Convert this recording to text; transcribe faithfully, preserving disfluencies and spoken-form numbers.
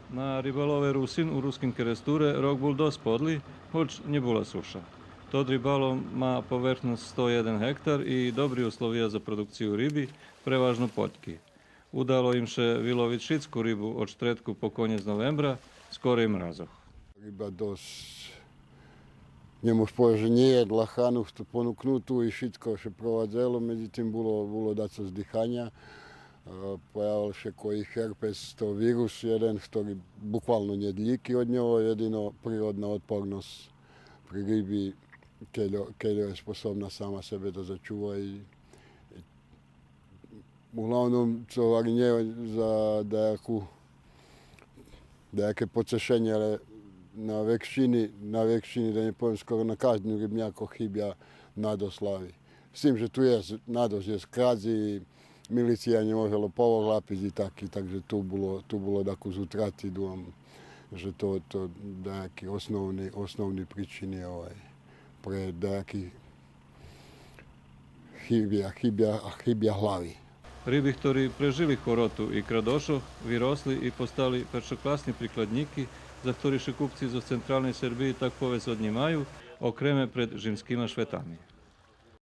На рибалове Русин у Руским Керестуре рок бул досц подли, гоч нє була суша. Тот рибалов ма поверхносц сто єден гектар и добри условия за продукцию риби, преважно потки. Удало им ше виловиц шицку рибу од штредку по конєц новембра, скорей мразох. Риба досц, нє мож повесц же нє єдла, храну понукнуту и шицко ше провадзело, медзитим було, було дацо здиханя. Е, появел ше кой херпес, то вирус єден, хтори буквално нєт лїки од нього, єдино природна отпорносц при риби, кельо, кельо є способна сама себе да зачува и углавном, цо гварим, нє за даяку, даяке поцешенє, але на векшини, на векшини, да нє повем скоро на каждим рибняку хибя надос глави. З тим же ту єст, надос єст крадзи, милиция нє може лопово глапиц и так, и так же ту було, ту було дакус утрати, думам же то, то даяки основни, основни причини, овай, пре даяки хибя, хибя, хибя глави. Риби хтори прежили хороту и крадошох, виросли и постали першокласни прикладнїки, за хтори ше купци зоз централней Сербиї так повесц однїмаю, окреме пред жимскима шветами.